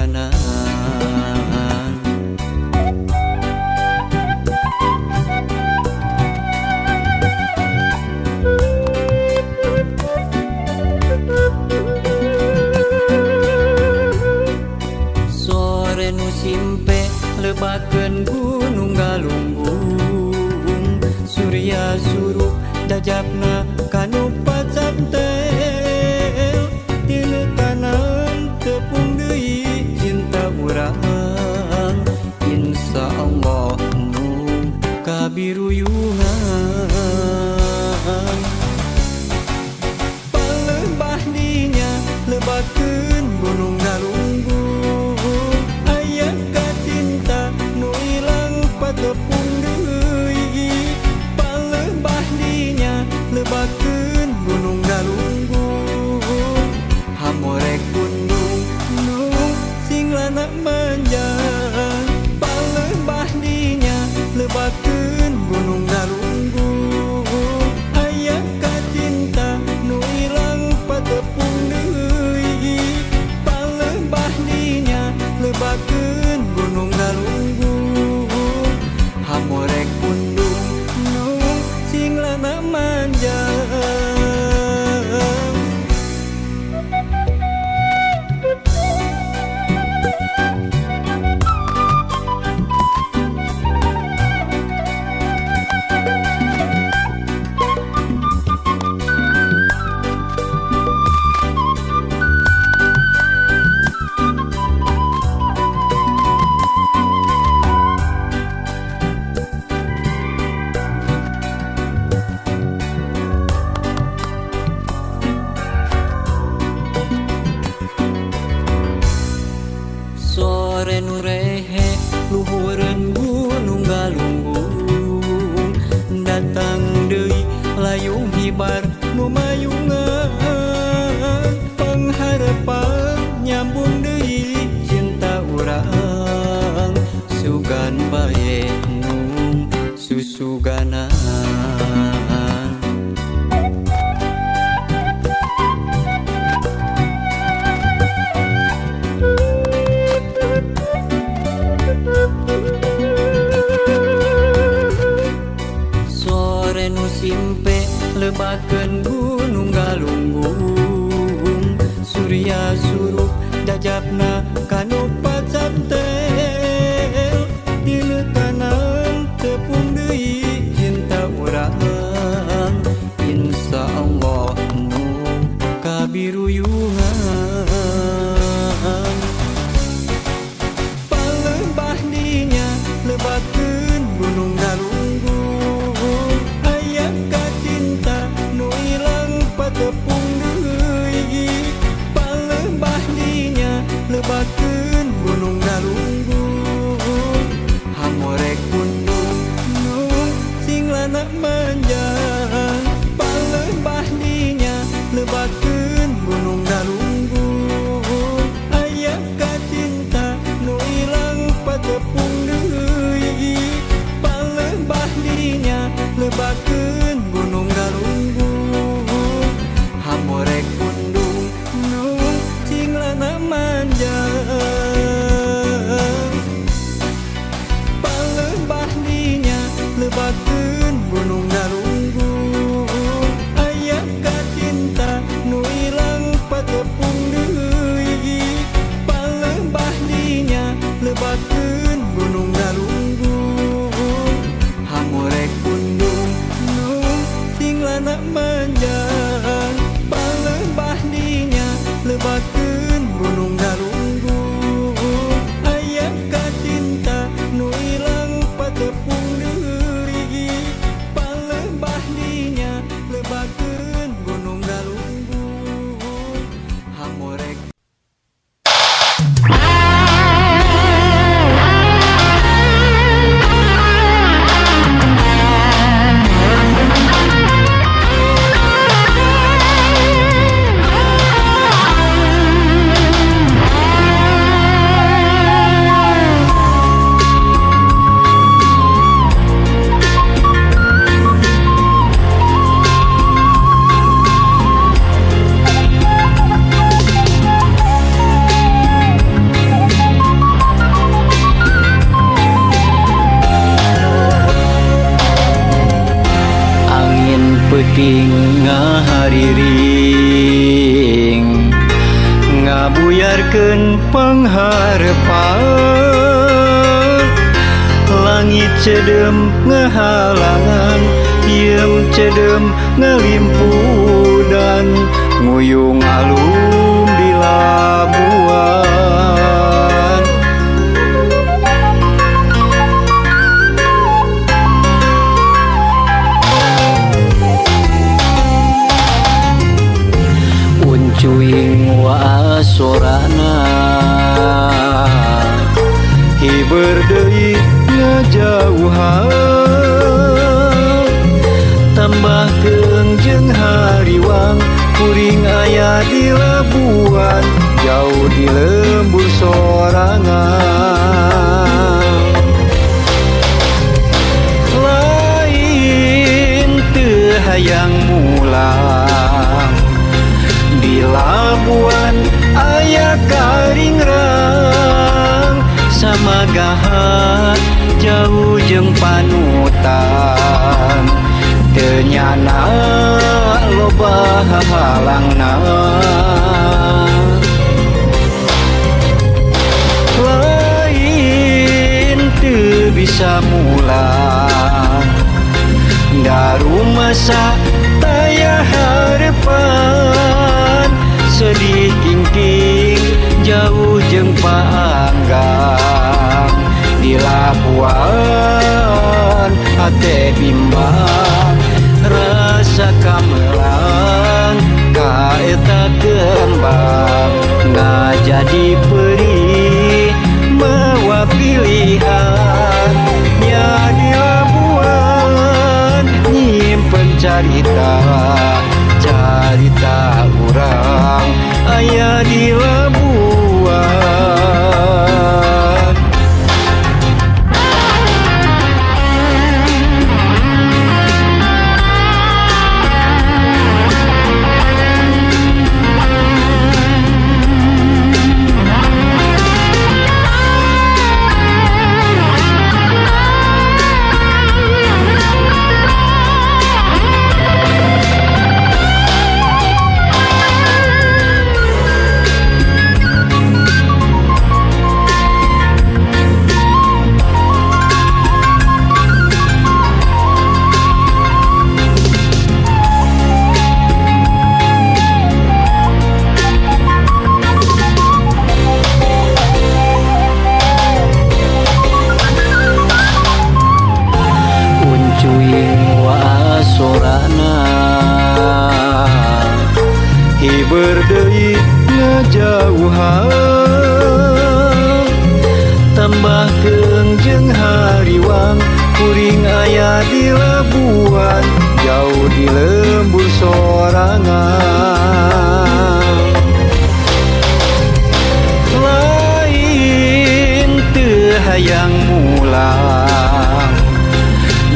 susugana. Sore nu simpe lebakeun Gunung Galunggung, Surya surup jajapna kanu pacamtel, tinu tanam tepung deui cinta urang, insya Allah nu kabiruyungan. Palebah dinya lebakeun Gunung Galunggung, aya kacinta nu ilang patepung deui. Palebah dinya lebakeun Gunung Galunggung, hamorek pundung nu sing lana manjang. Palebah dinya lebakeun Gunung Galunggung, aya kacinta nu ilang patepung deui. Palebah dinya lebakeun Gunung Galunggung, hamorek pundung nu sing lana manjang. Sore nu rehe luhureun Gunung Galunggung, datang deui layung hibar nu mayungan, pangharepan nyambung deui cinta urang, sugan bae nu susugana. Sore nu simpe lebakeun Kingking ngahariring ngabuyarkeun pangharepan langit cedem ngahalangan hieum cedem ngalimpudan nguyung alum di Labuan. Uncuing wasorana hiber deui ngajauhan tambah keung jeung hariwang kuring aya di Labuan jauh di lembur sorangan. Lain teu hayang mulang di Labuan aya karingrang samagahan jauh jeung panutan teu nyana loba hahalangna. Lain teu bisa mulang darumasa taya harepan sedih kingking jauh jeung paanggang di Labuan hate bimbang rasa kamelang ka eta kembang ngajadi perih mawa pilihan nya di Labuan nyimpen carita carita urang aya di Labuan. Uncuing wasorana hiber deui ngajauhan tambah keung jeung hariwang kuring aya di Labuan jauh di lembur sorangan. Lain teu hayang mulang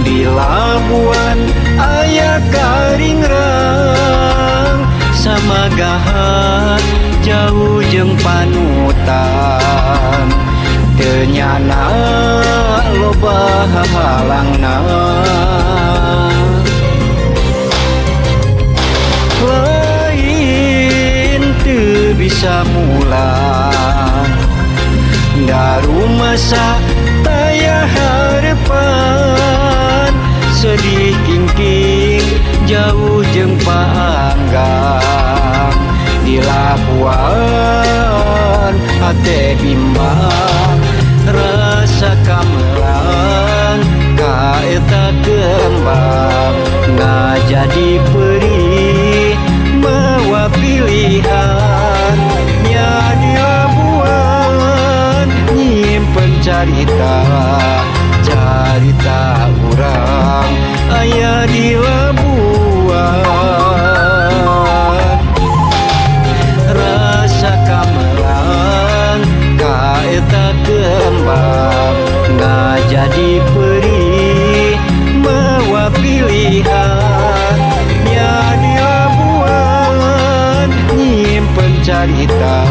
di Labuan aya karingrang samagahan jauh jeung panutan teu nyana loba hahalangna. Lain teu bisa mulang darumasa taya harepan sedih kingking jauh jeung paanggang di Labuan hate bimbang rasa kamelang ka eta kembang ngajadi perih mawa pilihan nya di Labuan nyimpen carita carita urang aya di Labuan. Rasa kamelang ka eta kembang ngajadi perih mawa pilihan nya di Labuan nyimpen carita